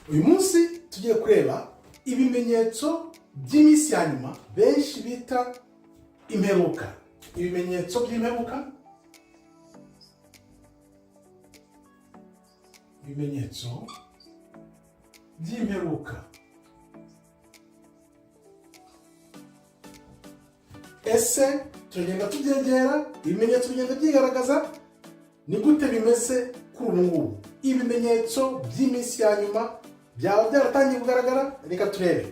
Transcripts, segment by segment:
Uyu munsi tugiye kureba ibimenyetso by'iminsi ya nyuma benshi bita imperuka. Ibimenyetso by'imperuka, ibimenyetso by'imperuka. Ese turagenda tubyegera, ibimenyetso bigenda byigaragaza, ni gute bimeze kuri ubu ngubu? Ibimenyetso by'iminsi ya nyuma byaba byaratangiye kugaragara? Reka turebe.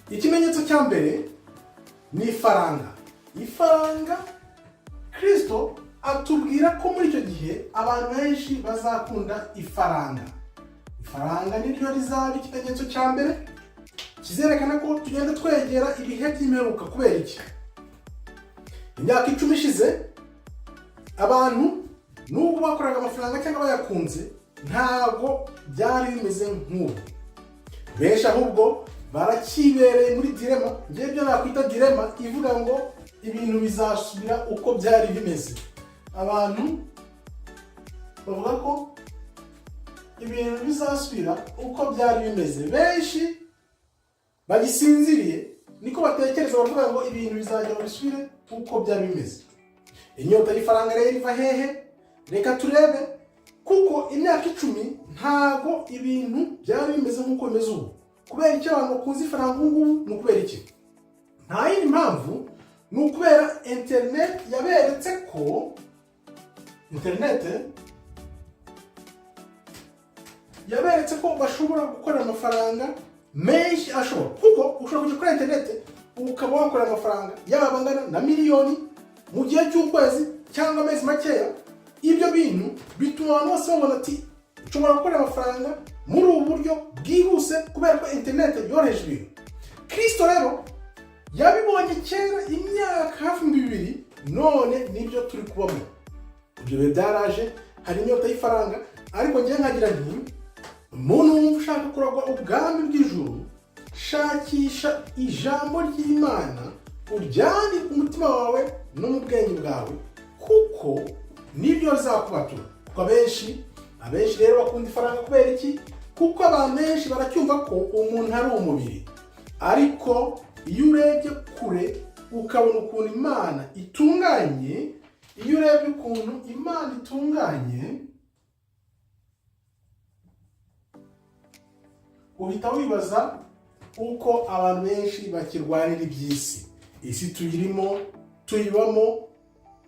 Ikimenyetso cya mbere ni ifaranga. Ifaranga, Kirisito atubwira ko muri icyo gihe abantu benshi bazakunda ifaranga. Ifaranga niryo rizaba ikimenyetso cya mbere kizerekana ko tugenda twegera ibihe by'imperuka. Kubera iki? Imyaka 10 ishize, abantu nubwo bakoraga amafaranga cyangwa bayakunze, ntabwo byari bimeze nk'ubu. Benshi ahubwo barakibereye muri dilema, ngewe ibyo nakwita dilema ivuga ngo ibintu bizasubira uko byari bimeze. Abantu bavuga ko ibintu bizasubira uko byari bimeze. Benshi bagisinziriye niko batekereza, bavuga ngo ibintu bizajya bisubire uko byari bimeze. Inyota y'ifaranga rero iva hehe? Reka turebe, kuko imyaka 10 ntago ibintu byari bimeze nk'uko bimeze ubu. Kubera icyo abantu bakunze ifaranga ubu ngubu ni ukubera iki? Nta yindi mpamvu, ni ukubera interineti yaberetse ko interineti yaberetse ko bashobora gukorera amafaranga menshi ashoboka, kuko ushobora kujya kuri interineti ukaba wakorera amafaranga yaba angana na miliyoni mu gihe cy'ukwezi cyangwa amezi makeya. Ibyo bintu bituma abantu bose babona ati nshobora gukorera amafaranga muri ubu buryo bwihuse, kubera ko interineti yoroheje ibintu. Kirisito rero yabibonye kera, imyaka hafi 2000, none nibyo turi kubamo. Ibyo bihe byaraje, hari inyota y'ifaranga. Ariko ngewe nkagira nti umuntu wumva ushaka kuragwa ubwami bw'ijuru, shakisha ijambo ry'Imana, uryandike umutima wawe no mu bwenge bwawe, kuko nibyo rizakubatura. Kuko abenshi rero bakunda ifaranga. Kubera iki? Kuko abantu benshi baracyumva ko umuntu ari umubiri. Ariko iyo urebye kure ukabona ukuntu Imana itunganye, iyo urebye ukuntu Imana itunganye, uhita wibaza uko abantu benshi bakirwanira iby'isi. Isi tuyirimo, tuyibamo,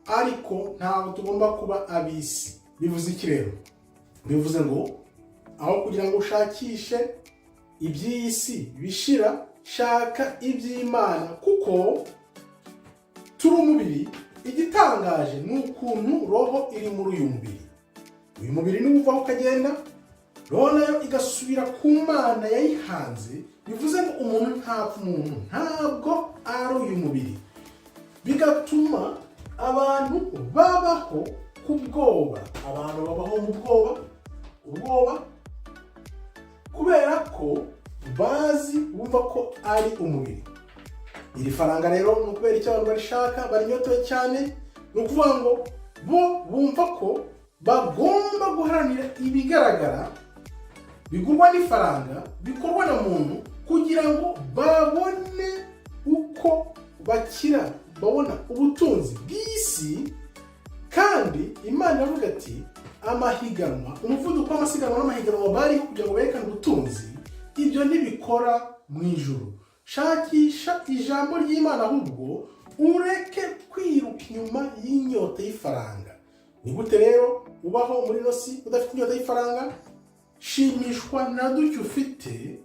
ariko ntabwo tugomba kuba ab'isi. Bivuze iki rero? Bivuze ngo aho kugira ngo ushakishe iby'iyi si bishira, shaka iby'Imana, kuko turi umubiri. Igitangaje ni ukuntu roho iri muri uyu mubiri. Uyu mubiri niwo uvaho ukagenda, roho nayo igasubira ku Mana yayihanze. Bivuze ngo umuntu ntapfa, umuntu ntabwo ari uyu mubiri. Bigatuma abantu babaho ku bwoba. Abantu babaho mu bwoba, ubwoba, kubera ko bazi, bumva ko ari umubiri. Iri faranga rero ni ukubera icyo abantu barishaka, barinyotewe cyane? Ni ukuvuga ngo bo bumva ko bagomba guharanira ibigaragara bigurwa n'ifaranga, bikorwa na muntu, kugira ngo babone uko bakira, babona ubutunzi bw'isi. Kandi Imana iravuga ati amahiganwa, umuvuduko w'amasiganwa n'amahiganwa bariho kugira ngo berekane ubutunzi, ibyo ntibikora mu ijuru. Shakisha ijambo ry'Imana ahubwo, ureke kwiruka inyuma y'inyota y'ifaranga. Ni gute rero ubaho muri ino si udafite inyota y'ifaranga? Shimishwa na duke ufite,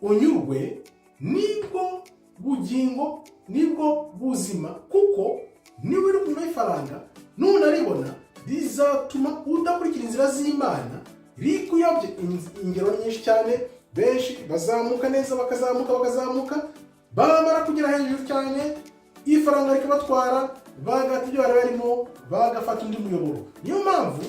unyurwe, nibwo bugingo, nibwo buzima. Kuko niba uri inyuma y'ifaranga, nunaribona rizatuma udakurikira inzira z'Imana, rikuyobye. Ingero nyinshi cyane, benshi bazamuka neza, bakazamuka, bakazamuka, bamara kugera hejuru cyane, ifaranga rikabatwara, bagata ibyo bari barimo, bagafata undi muyoboro. Niyo mpamvu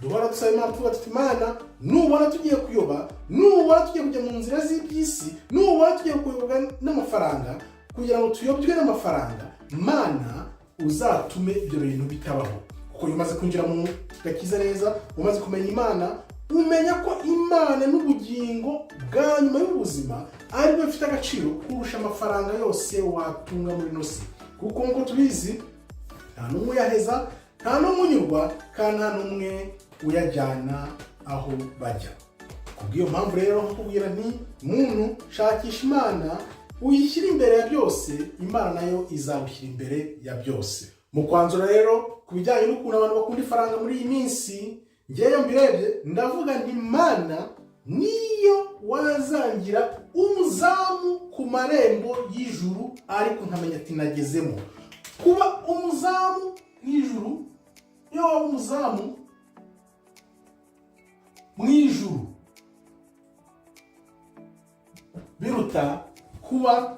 duhora dusaba Imana, tuvuga tuti: "Imana, nubona tugiye kuyoba, nubona tugiye kujya mu nzira z'iby'isi, nubona tugiye kuyobwa n'amafaranga, kugira ngo tuyobywe n'amafaranga, Mana, uzatume ibyo bintu bitabaho." Kuko iyo umaze kwinjira mu gakiza neza, umaze kumenya Imana, Umenya ko Imana n'ubugingo bwa nyuma y'ubuzima ari byo bifite agaciro kurusha amafaranga yose watunga muri ino si, kuko nk'uko tubizi, nta n'umwe uyaheza, nta n'umwe unyurwa, kandi nta n'umwe uyajyana aho bajya. Kubw'iyo mpamvu rero nkubwira nti: "Muntu, shakisha Imana, uyishyire imbere ya byose, Imana nayo izagushyira imbere ya byose." Mu kwanzura rero, ku bijyanye n'ukuntu abantu bakunda ifaranga muri iyi minsi, ngewe mbirebye ndavuga nti: "Mana, niyo wazangira umuzamu ku marembo y'ijuru, ariko nkamenya ati nagezemo." Kuba umuzamu mu ijuru, iyo waba umuzamu mu ijuru biruta kuba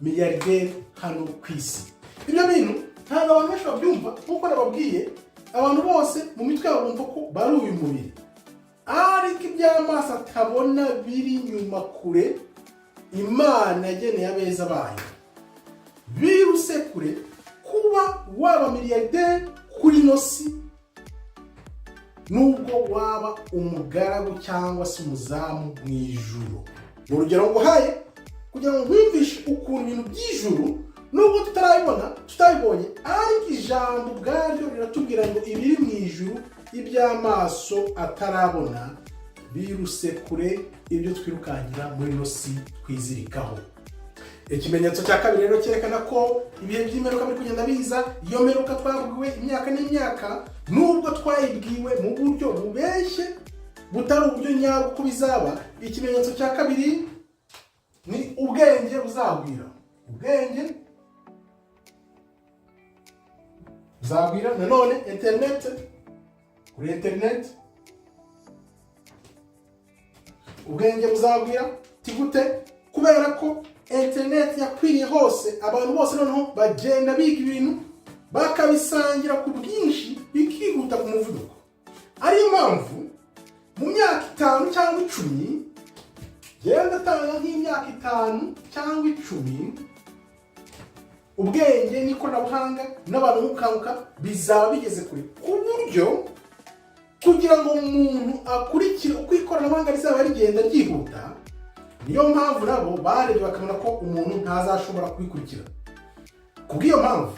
miliyarderi hano ku isi. Ibyo bintu ntabwo abantu benshi babyumva. Nk'uko nababwiye, abantu bose mu mitwe yabo bumva ko bari uyu mubiri, ariko iby'amaso atabona biri inyuma kure Imana yageneye abeza bayo biruse kure kuba waba miliyarderi kuri ino si, nubwo waba umugaragu cyangwa se umuzamu mu ijuru. Ni urugero nguhaye kugira ngo nkumvishe ukuntu ibintu by'ijuru, nubwo tutarabibona, tutabibonye, ariko ijambo ubwaryo riratubwira ngo ibiri mu ijuru, iby'amaso atarabona, biruse kure ibyo twirukankira muri ino si twizirikaho. Ikimenyetso cya kabiri rero cyerekana ko ibihe by'imperuka biri kugenda biza, iyo mperuka twabwiwe imyaka n'imyaka, nubwo twayibwiwe mu buryo bubeshye, butari uburyo nyabwo ko bizaba. Ikimenyetso cya kabiri ni ubwenge buzagwira. Ubwenge buzagwira. Nanone interineti, kuri interineti ubwenge buzagwira. Gute? Kubera ko interineti yakwiriye hose, abantu bose noneho bagenda biga ibintu, bakabisangira ku bwinshi, bikihuta ku muvuduko. Ariyo mpamvu mu myaka 5 cyangwa 10, genda atanga nk'imyaka 5 cyangwa 10, ubwenge n'ikoranabuhanga n'abantu gukanguka bizaba bigeze kure, ku buryo kugira ngo umuntu akurikire uko ikoranabuhanga rizaba rigenda ryihuta, niyo mpamvu nabo barebye bakabona ko umuntu ntazashobora kubikurikira. Kubw'iyo mpamvu,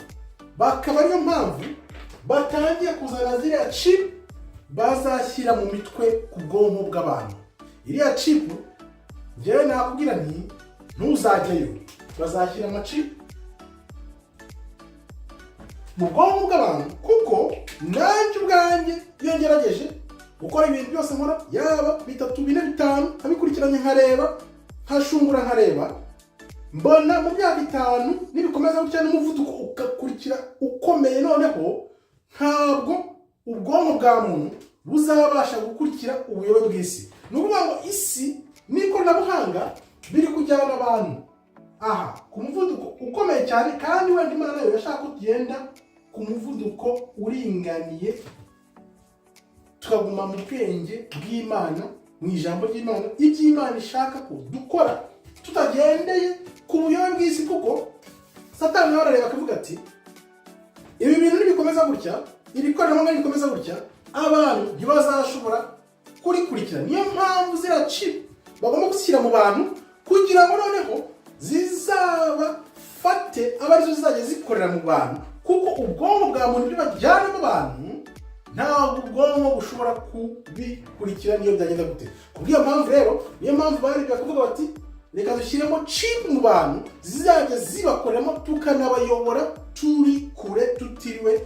bakaba ariyo mpamvu batangiye kuzana ziriya chip bazashyira mu mitwe, ku bwonko bw'abantu. Iriya chip, njyewe nakubwira nti ntuzajyeyo. Bazashyira ama chip mu bwonko bw'abantu, kuko nanjye ubwanjye iyo ngerageje gukora ibintu byose nkora, yaba bitatu, bine, bitanu, nkabikurikiranye, nkareba, nkashungura, nkareba, mbona mu myaka 5 nibikomeza gutya n'umuvuduko ugakurikira ukomeye, noneho ntabwo ubwonko bwa muntu buzabasha gukurikira ubuyobe bw'isi. Ni ukuvuga ngo isi n'ikoranabuhanga biri kujyana abantu aha ku muvuduko ukomeye cyane, kandi wenda Imana yo yashaka ko tugenda ku muvuduko uringaniye, tukaguma mu bwenge bw'Imana, mu ijambo ry'Imana, iby'Imana ishaka ko dukora, tutagendeye ku buyobe bw'isi. Kuko Satani nawe arareba akavuga ati: "Ibi bintu nibikomeza gutya, iri koranabuhanga nibikomeza gutya, abantu ntibazashobora kurikurikira." Niyo mpamvu ziriya chip bagomba kuzishyira mu bantu, kugira ngo noneho zizabafate, abe arizo zizajya zikorera mu bantu, kuko ubwonko bwa muntu, ibyo bajyanamo abantu, ntabwo ubwonko bushobora kubikurikira niyo byagenda gute. Kubw'iyo mpamvu rero, niyo mpamvu barebye bakavuga bati: "Reka dushyiremo chip mu bantu zizajya zibakoreramo, tukanabayobora turi kure, tutiriwe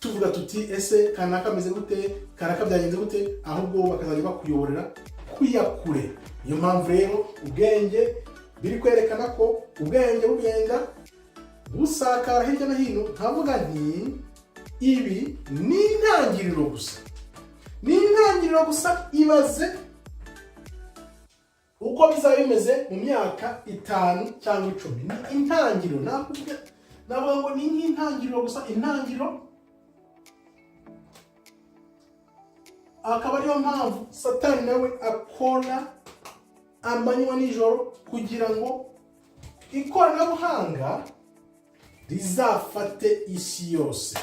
tuvuga tuti: 'Ese kanaka ameze gute? Kanaka byagenze gute?' Ahubwo bakazajya bakuyoborera kuya kure." Niyo mpamvu rero ubwenge biri kwerekana ko ubwenge bugenda busakara hirya no hino. Nkavuga nti ibi ni intangiriro gusa, ni intangiriro gusa. Ibaze uko bizaba bimeze mu myaka 5 cyangwa 10. Ni intangiriro, nakubwira, navuga ngo ni nk'intangiriro gusa, intangiriro. Akaba ariyo mpamvu Satani nawe akora amanywa nijoro kugira ngo ikoranabuhanga rizafate isi yose.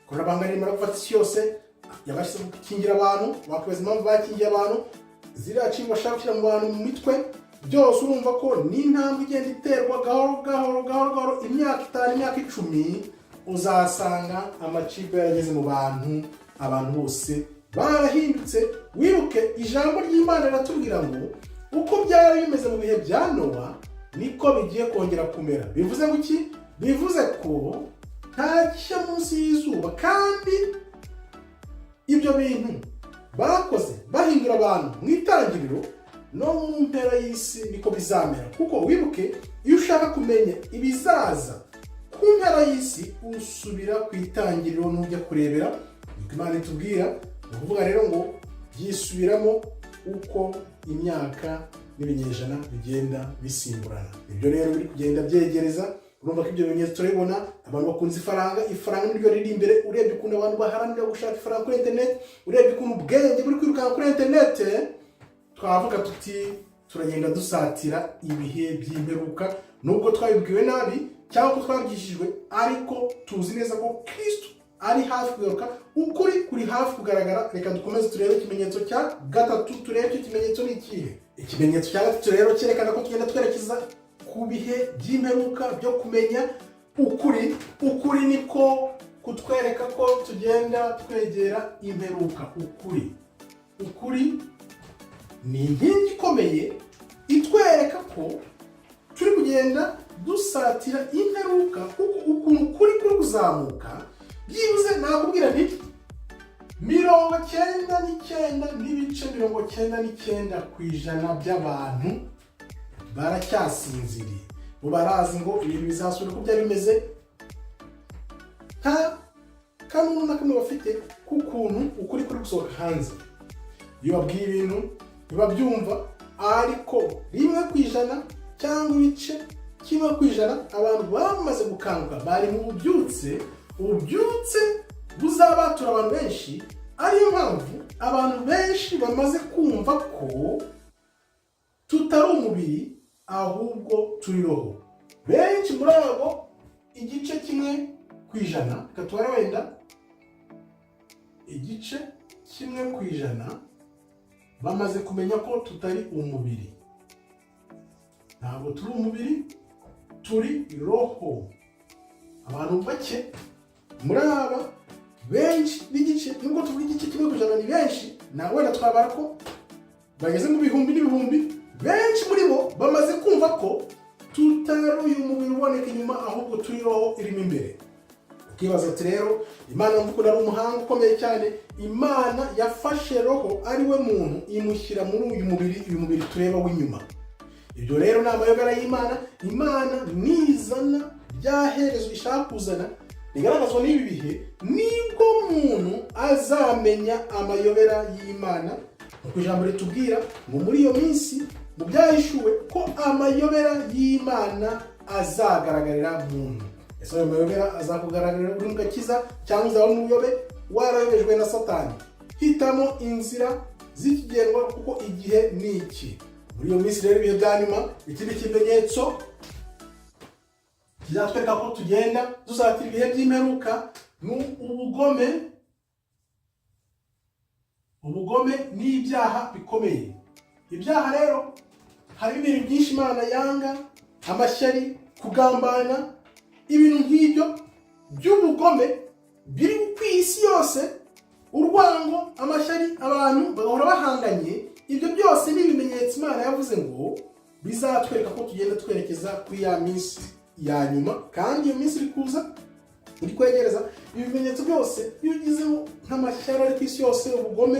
Ikoranabuhanga rimara gufata isi yose, Yabashyize gukingira abantu. Wakwibaza impamvu bakingiye abantu, ziriya chip bashaka gushyira mu bantu mu mitwe. Byose urumva ko ni intambwe igenda iterwa gahoro gahoro gahoro gahoro. Imyaka 5, imyaka 10, uzasanga amachip yarageze mu bantu, abantu bose barahindutse. Wibuke ijambo ry'Imana riratubwira ngo uko byari bimeze mu bihe bya Nowa niko bigiye kongera kumera. Bivuze ngo iki? Bivuze ko nta gishya munsi y'izuba, kandi ibyo bintu bakoze bahindura abantu mu itangiriro, no mu mpera y'isi niko bizamera. Kuko wibuke, iyo ushaka kumenya ibizaza ku mpera y'isi, usubira ku itangiriro n'ujya kurebera, niko Imana itubwira. Ni ukuvuga rero ngo byisubiramo uko imyaka n'ibinyejana bigenda bisimburana. Ibyo rero biri kugenda byegereza. Urumva ko ibyo bimenyetso turabibona. Abantu bakunze ifaranga, ifaranga niryo riri imbere. Urebye ukuntu abantu baharanira gushaka ifaranga kuri interineti, urebye ukuntu ubwenge buri kwirukanka kuri interineti, twavuga tuti turagenda dusatira ibihe by'imperuka. Nubwo twabibwiwe nabi cyangwa ko twabyishijwe, ariko tuzi neza ko Kristo ari hafi kugaruka. Ukuri kuri hafi kugaragara. Reka dukomeze turebe ikimenyetso cya gatatu, turebe icyo kimenyetso ni ikihe. Ikimenyetso cya gatatu rero cyerekana ko tugenda twerekeza ku bihe by'imperuka byo kumenya ukuri. Ukuri niko kutwereka ko tugenda twegera imperuka. Ukuri ni inkingi ikomeye itwereka ko turi kugenda dusatira imperuka, kuko ukuntu ukuri kuri kuzamuka, byibuze nakubwira nti 99.99% by'abantu baracyasinziriye. Bo barazi ngo ibintu bizasubira uko byari bimeze. Nta kanunu na kamwe bafite k'ukuntu ukuri kuri gusohoka hanze. Iyo babwiye ibintu ntibabyumva, ariko 1% cyangwa ibice 1%, abantu bamaze gukanguka, bari mu bubyutse. Ububyutse buzabatura abantu benshi, ariyo mpamvu abantu benshi bamaze kumva ko tutari umubiri, ahubwo turi roho. Benshi muri abo, igice 1%, reka tubare wenda igice 1%, bamaze kumenya ko tutari umubiri. Ntabwo turi umubiri, turi roho. Abantu bake muri aba benshi n'igice, nubwo tuvuga igice 1%, ni benshi na wenda twabara ko bageze mu bihumbi n'ibihumbi. Benshi muri bo bamaze kumva ko tutari uyu mubiri uboneka inyuma, ahubwo turi roho irimo imbere. Ukibaza ati rero Imana mvuga ari umuhanga ukomeye cyane. Imana yafashe roho, ari we muntu, imushyira muri uyu mubiri, uyu mubiri tureba w'inyuma. Ibyo rero ni amayobera y'Imana. Imana nizana rya herezo ishaka kuzana rigaragazwa n'ibi bihe, nibwo muntu azamenya amayobera y'Imana. Nk'uko ijambo ritubwira ngo muri iyo minsi mu Byahishuwe ko amayobera y'Imana azagaragarira muntu. Ese ayo mayobera azakugaragarira uri mu gakiza, cyangwa uzaba mu buyobe warayobejwe na Satani? Hitamo inzira z'ikigendwa, kuko igihe ni iki. Muri iyo minsi rero, ibihe bya nyuma, ikindi kimenyetso kizatwereka ko tugenda dusatira ibihe by'imperuka ni ubugome. Ubugome n'ibyaha bikomeye. Ibyaha rero, hari ibintu byinshi Imana yanga: amashyari, kugambana, ibintu nk'ibyo by'ubugome biri ku isi yose, urwango, amashyari, abantu bagahora bahanganye. Ibyo byose ni ibimenyetso Imana yavuze ngo bizatwereka ko tugenda twerekeza kuri ya minsi ya nyuma, kandi iyo minsi iri kuza, uri kwegereza. Ibimenyetso byose iyo ugizeho, nk'amashyari ari ku isi yose, ubugome,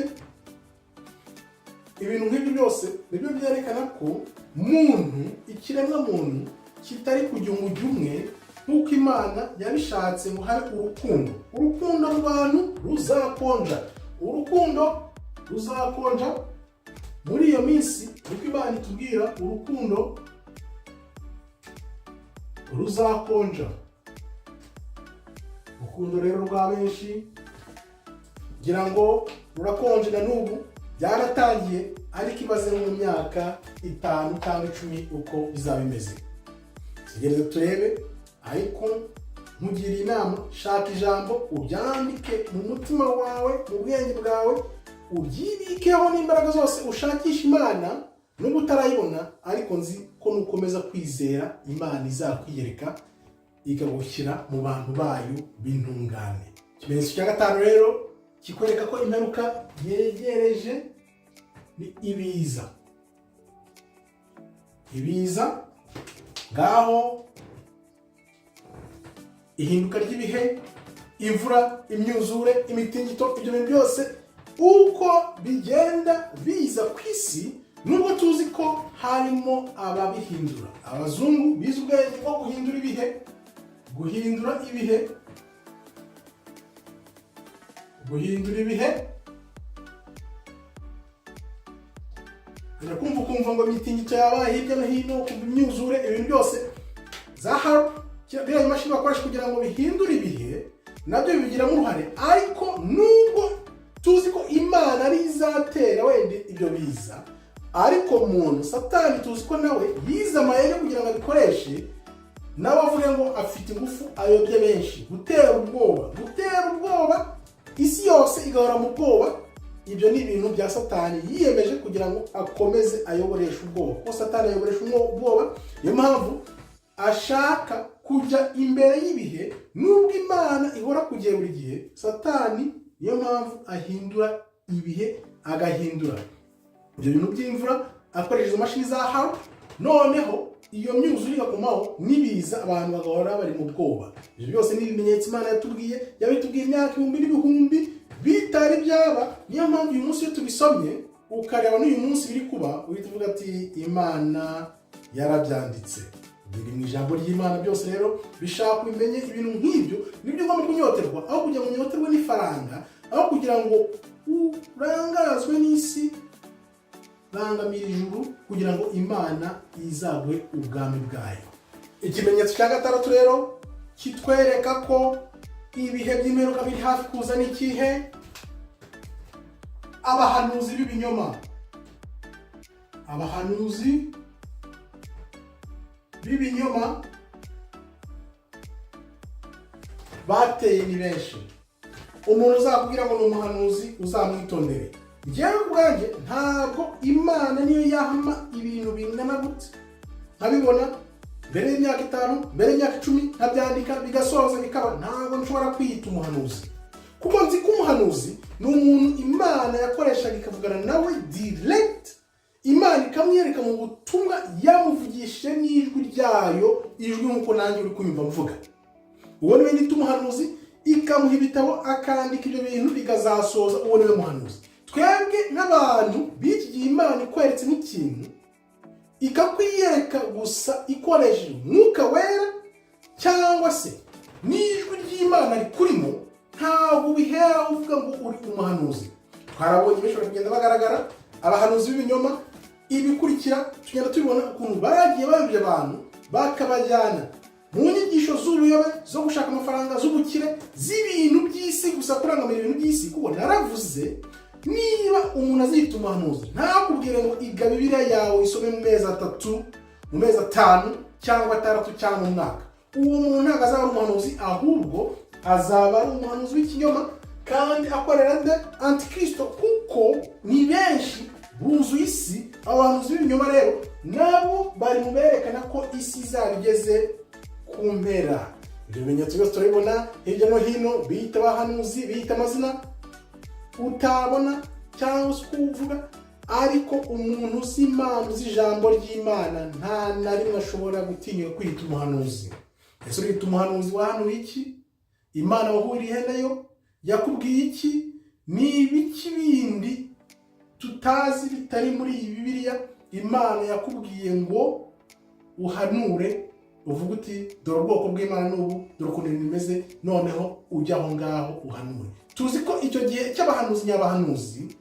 ibintu nk'ibyo byose nibyo byerekana ko muntu, ikiremwa muntu, kitari kujya umujyi umwe nk'uko Imana yabishatse ngo habe urukundo. Urukundo mu bantu ruzakonja, urukundo ruzakonja muri iyo minsi, niko Imana itubwira. Urukundo ruzakonja. Urukundo rero rwa benshi ngira ngo rurakonje na n'ubu byaratangiye, ariko ibaze mu myaka 5 cyangwa 10 uko bizaba bimeze. Tugereze turebe, ariko Nkugiriye inama, shaka ijambo, uryandike mu mutima wawe, mu bwenge bwawe, ubyibikeho n'imbaraga zose, ushakishe Imana nubwo utarayibona, ariko nzi ko nukomeza kwizera, Imana izakwiyereka, ikagushyira mu bantu bayo b'intungane. Ikimenyetso cya gatanu rero kikwereka ko imperuka yegereje ni ibiza. Ibiza ngaho, ihinduka ry'ibihe, imvura, imyuzure, imitingito, ibyo bintu byose uko bigenda biza ku isi, nubwo tuzi ko harimo ababihindura, abazungu bize ubwenge bwo guhindura ibihe, guhindura ibihe, guhindura ibihe. Ujya kumva ukumva ngo imitingito yabaye hirya no hino, ukumva imyuzure, ibintu byose za HAARP, biriya imashini bakoresha kugira ngo bihindure ibihe, nabyo bibigiramo uruhare. Ariko nubwo tuzi ko Imana ari izatera wenda ibyo biza, ariko muntu Satani tuzi ko nawe yize amayeri kugira ngo abikoreshe, nawe avuge ngo afite ingufu, ayobye benshi, gutera ubwoba, gutera ubwoba, isi yose igahora mu bwoba. Ibyo ni ibintu bya Satani yiyemeje kugira ngo akomeze ayoboreshe ubwoba, kuko Satani ayoboresha ubwoba. Niyo mpamvu ashaka kujya imbere y'ibihe. Nubwo Imana ihora ku gihe buri gihe, Satani niyo mpamvu ahindura ibihe, agahindura ibyo bintu by'imvura akoresheje izo mashini za HAARP, noneho iyo myuzure igakomaho n'ibiza, abantu bagahora bari mu bwoba. Ibyo byose ni ibimenyetso Imana yatubwiye, yabitubwiye imyaka ibihumbi n'ibihumbi bitari byaba. Niyo mpamvu uyu munsi iyo tubisomye, ukareba n'uyu munsi biri kuba, uhita uvuga ati: "Imana yarabyanditse, biri mu ijambo ry'Imana byose." Rero bishaka ubimenye, ibintu nk'ibyo nibyo ugomba kunyoterwa, aho kugira ngo unyoterwe n'ifaranga, aho kugira ngo urangazwe n'isi, rangamira ijuru kugira ngo Imana izaguhe ubwami bwayo. Ikimenyetso cya gatandatu rero kitwereka ko ibihe by'imperuka biri hafi kuza ni ikihe? Abahanuzi b'ibinyoma. Abahanuzi b'ibinyoma bateye ni benshi. Umuntu uzakubwira ngo ni umuhanuzi, uzamwitondere. Njyewe ubwanjye ntabwo, Imana niyo yahama ibintu bingana gute, nkabibona mbere y'imyaka 5, mbere y'imyaka 10, nkabyandika, bigasoza, bikaba, ntabwo nshobora kwiyita umuhanuzi, kuko nzi ko umuhanuzi ni umuntu Imana yakoreshaga ikavugana nawe direct, Imana ikamwereka mu butumwa yamuvugishije n'ijwi ryayo, ijwi nk'uko nanjye uri kunyumva mvuga. Uwo niwe nita umuhanuzi. Ikamuha ibitabo, akandika ibyo bintu, bikazasoza. Uwo niwe muhanuzi. Twebwe nk'abantu b'iki gihe, Imana ikweretse nk'ikintu, ikakwiyereka gusa ikoresheje Umwuka Wera cyangwa se n'ijwi ry'Imana rikurimo, ntabwo ubihera uvuga ngo uri umuhanuzi. Twarabonye bishobora kugenda bagaragara, abahanuzi b'ibinyoma. Ibikurikira tugenda tubibona ukuntu bagiye bayobya abantu, bakabajyana mu nyigisho z'ubuyobe, zo gushaka amafaranga, z'ubukire, z'ibintu by'isi gusa, kurangamira ibintu by'isi. Kuko naravuze, niba umuntu azita umuhanuzi, ntakubwire ngo iga Bibiliya yawe isome mu mezi 3, mu mezi 5 cyangwa 6 cyangwa mu mwaka, uwo muntu ntabwo azaba ari umuhanuzi, ahubwo azaba ari umuhanuzi w'ikinyoma kandi akorera nde? Antikristo. Kuko ni benshi buzuye isi abahanuzi b'ibinyoma. Rero nabo bari mu berekana ko isi izaba igeze ku mpera. Ibyo bimenyetso byose turabibona hirya no hino, biyita abahanuzi, biyita amazina utabona cyangwa se uko uvuga, ariko umuntu uzi Imana, uzi ijambo ry'Imana, nta na rimwe ashobora gutinyuka kwiyita umuhanuzi. Ese urita umuhanuzi wahanuye iki? Imana wahuriye nayo yakubwiye iki? Ni ibiki bindi tutazi bitari muri iyi Bibiliya Imana yakubwiye ngo uhanure, uvuge uti: "Dore ubwoko bw'Imana n'ubu, dore ukuntu ibintu bimeze"? Noneho ujya aho ngaho uhanure. Tuzi ko icyo gihe cy'abahanuzi nyabahanuzi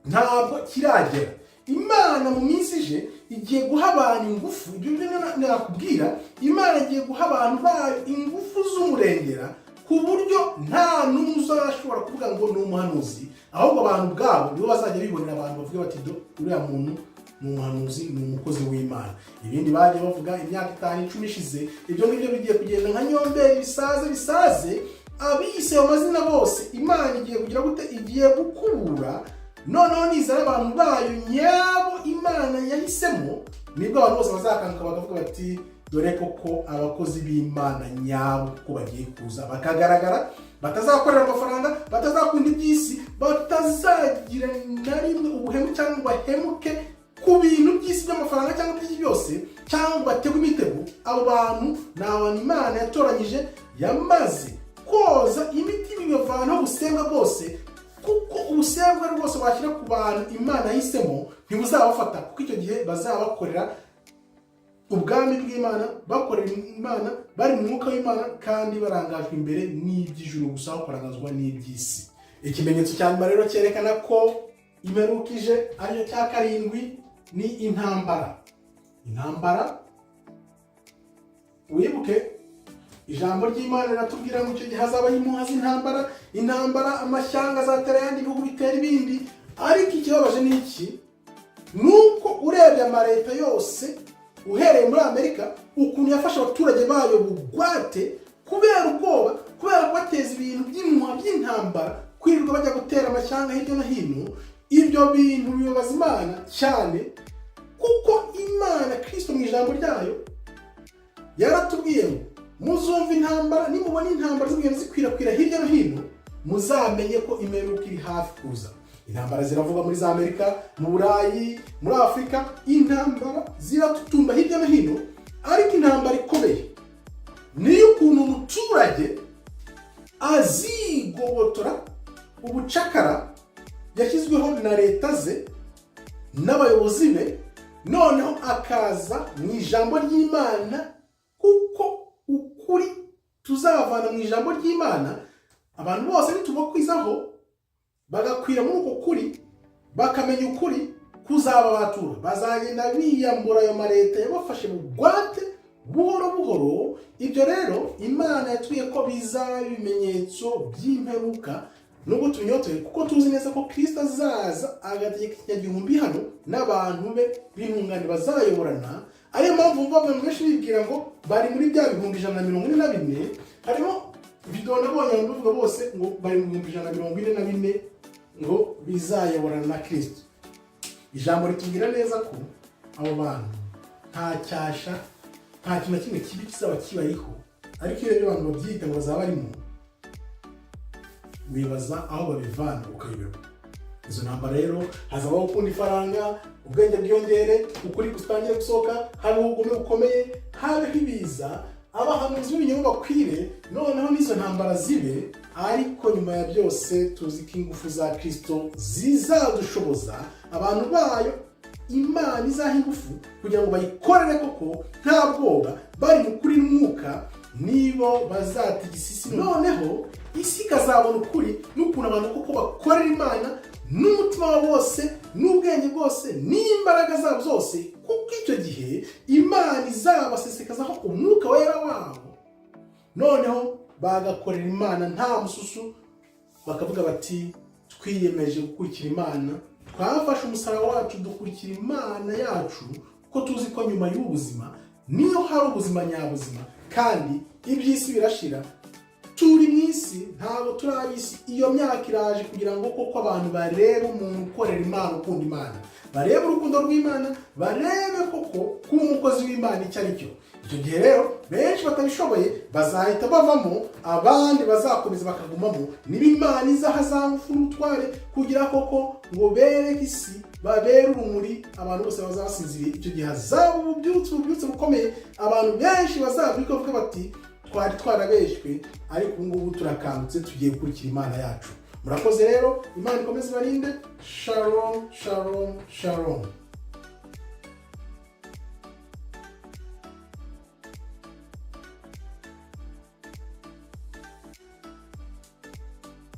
ntabwo kiragera. Imana mu minsi ije igiye guha abantu ingufu. Ibyo byo nakubwira, Imana igiye guha abantu bayo ingufu z'umurengera, ku buryo nta n'umwe uzashobora kuvuga ngo ni umuhanuzi, ahubwo abantu ubwabo nibo bazajya bibonera, abantu bavuga bati: "Do uriya muntu Ni umuhanuzi, ni umukozi w'Imana. Ibindi bagiye bavuga imyaka 5, 10 ishize, ibyo ngibyo bigiye kugenda nka nyomberi, bisaze bisaze. Abise ayo mazina bose, Imana igiye kugira gute? Igiye gukubura. Noneho nizera abantu bayo nyabo Imana yahisemo, nibwo abantu bose bazakanguka bakavuga bati: "Dore koko abakozi b'Imana nyabo ko bagiye kuza bakagaragara, batazakorera amafaranga, batazakunda iby'isi, batazagira na rimwe ubuhemu cyangwa ngo bahemuke ku bintu by'isi by'amafaranga cyangwa iby'isi byose, cyangwa ngo bategwe imitego." Abo bantu ni abantu Imana yatoranyije, yamaze koza imitima, ibavanaho ubusembwa bwose, kuko ubusembwa rwose washyira ku bantu Imana yahisemo ntibuzabafata, kuko icyo gihe bazaba bakorera ubwami bw'Imana, bakorera Imana, bari mu mwuka w'Imana, kandi barangajwe imbere n'iby'ijuru gusa, aho kurangazwa n'iby'isi. Ikimenyetso cya nyuma rero cyerekana ko imperuka ije, aricyo cya karindwi, ni intambara. Intambara, wibuke ijambo ry'Imana riratubwira ngo icyo gihe hazabaho impuha z'intambara, intambara, amashyanga azatera ayandi, bihugu bitera ibindi. Ariko ikibabaje ni iki? Ni uko urebye amaleta yose, uhereye muri Amerika, ukuntu yafashe abaturage bayo bugwate kubera ubwoba, kubera kubateza ibintu by'impuha by'intambara, kwirirwa bajya gutera amashyanga hirya no hino, ibyo bintu bibabaza Imana cyane, kuko Imana, Kirisito, mu ijambo ryayo yaratubwiye ngo: "Muzumva intambara, nimubona intambara zigenda zikwirakwira hirya no hino, muzamenye ko imperuka iri hafi kuza." Intambara ziravuga muri za Amerika, mu Burayi, muri Afurika, intambara ziratutumba hirya no hino. Ariko intambara ikomeye niyo ukuntu umuturage azigobotora ubucakara yashyizweho na leta ze n'abayobozi be, noneho akaza mu ijambo ry'Imana, kuko ukuri tuzavana mu ijambo ry'Imana, abantu bose nitubakwizaho bagakwira muri uko kuri, bakamenya ukuri kuzababatura, bazagenda biyambura ayo maleta yabafashe bugwate buhoro buhoro. Ibyo rero Imana yatubwiye ko bizaba ibimenyetso by'imperuka, nubwo tubinyotewe, kuko tuzi neza ko Kirisito azaza agategeka ikinyagihumbi hano n'abantu be b'intungane bazayoborana. Ariyo mpamvu wumva abantu benshi bibwira ngo bari muri bya 144,000. Harimo videwo nabonye abantu bavuga bose ngo bari mu 144,000 ngo bizayoborana na Kirisito. Ijambo ritubwira neza ko abo bantu nta cyasha, nta kintu na kimwe kibi kizaba kibariho. Ariko iyo rero abantu babyita ngo bazaba barimo, wibaza aho babivana ukayoberwa. Izo ntambara rero, hazabaho gukunda ifaranga, ubwenge bwiyongere, ukuri gutangire gusohoka, habeho ubugome bukomeye, habeho ibiza, abahanuzi b'ibinyoma bakwire, noneho n'izo ntambara zibe. Ariko nyuma ya byose tuzi ko ingufu za Kirisito zizadushoboza, abantu bayo Imana izaha ingufu kugira ngo bayikorere koko nta bwoba, bari mu kuri n'umwuka, nibo bazatigisa isi. Noneho isi ikazabona ukuri n'ukuntu abantu koko bakorera Imana n'umutima wabo wose, n'ubwenge bwose, n'imbaraga zabo zose, kuko icyo gihe Imana izabasesekazaho umwuka wera wabo, noneho bagakorera Imana nta mususu, bakavuga bati: "Twiyemeje gukurikira Imana, twafashe umusaraba wacu dukurikira Imana yacu, kuko tuzi ko nyuma y'ubu buzima niyo hari ubuzima nyabuzima, kandi iby'isi birashira. Turi mu isi, ntabwo turi ab'isi." Iyo myaka iraje kugira ngo koko abantu barebe umuntu ukorera Imana, ukunda Imana, barebe urukundo rw'Imana, barebe koko kuba umukozi w'Imana icyo ari cyo. Icyo gihe rero benshi batabishoboye bazahita bavamo, abandi bazakomeza bakagumamo. Niba Imana izaha za ngufu n'ubutware kugira koko ngo bereke isi, babere urumuri abantu bose bazasinziriye. Icyo gihe hazaba ububyutse, ububyutse bukomeye, abantu benshi bazabyuka bavuga bati: "Twari twarabeshywe, ariko ubu ngubu turakangutse, tugiye gukurikira Imana yacu." Murakoze rero, Imana ikomeze ibarinde. Shalom, shalom, shalom.